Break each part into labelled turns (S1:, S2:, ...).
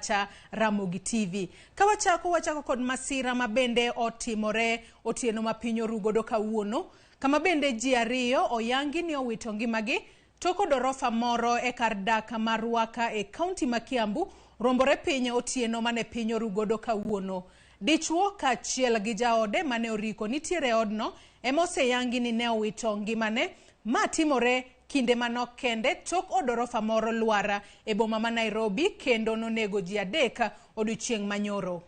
S1: Cha Ramogi TV. Ka wachako wachako kod masira ma bende otimore otieno ma piny orugodo kawuono, kama bende ji ariyo oyangi ni owito ngimagi tok odorofa moro e kar dak ma Ruaka e kaunti ma Kiambu rombore piny otieno mane piny orugodo kawuono. Dichuo kaachiel gi jaode mane oriko nitiere e odno ema oseyangi ni ne owito ngimane. Ma timore kinde manok kende tok odorofa moro lwar e boma ma Nairobi kendo nonego ji adek odiochieng' manyoro.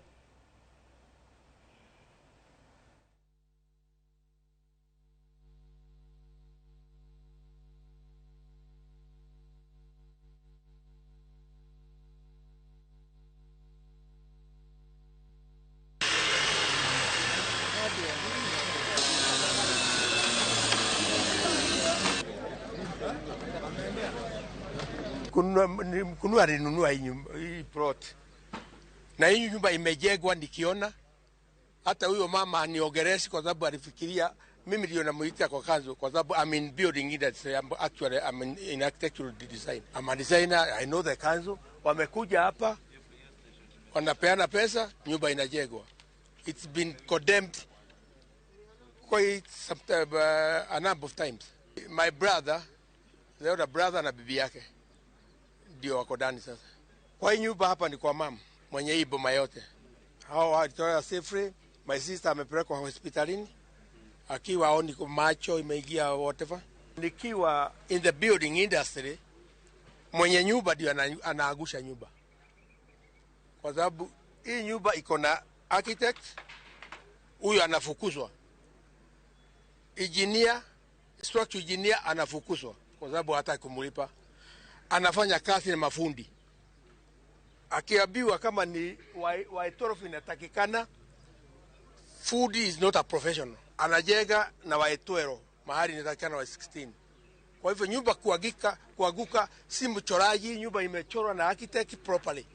S2: Kununua alinunua hii nyumba, hii plot, na hii nyumba imejengwa nikiona. Hata huyo mama aniongelesi kwa sababu alifikiria mimi ndio namuita kwa kazi, kwa sababu I'm in building industry. I'm actually I'm in architectural design. I'm a designer, I know the council. Wamekuja hapa wanapeana pesa, nyumba inajengwa. It's been condemned quite some time, a number of times. My brother, the other brother na bibi yake ndio wako ndani sasa. Kwa hii nyumba hapa ni kwa mama mwenye hii boma yote. Hao walitoa safely. My sister amepelekwa hospitalini akiwa aoni macho imeingia whatever. Nikiwa in the building industry, mwenye nyumba ndio anaangusha nyumba, kwa sababu hii nyumba iko na architect, huyu anafukuzwa, engineer, structural engineer anafukuzwa kwa sababu hataki kumlipa. Anafanya kazi na mafundi, akiambiwa kama ni waitorofu inatakikana, fundi is not a professional, anajenga na waitwero mahali inatakikana wa 16. Kwa hivyo nyumba kuanguka si mchoraji, nyumba imechorwa na architect properly.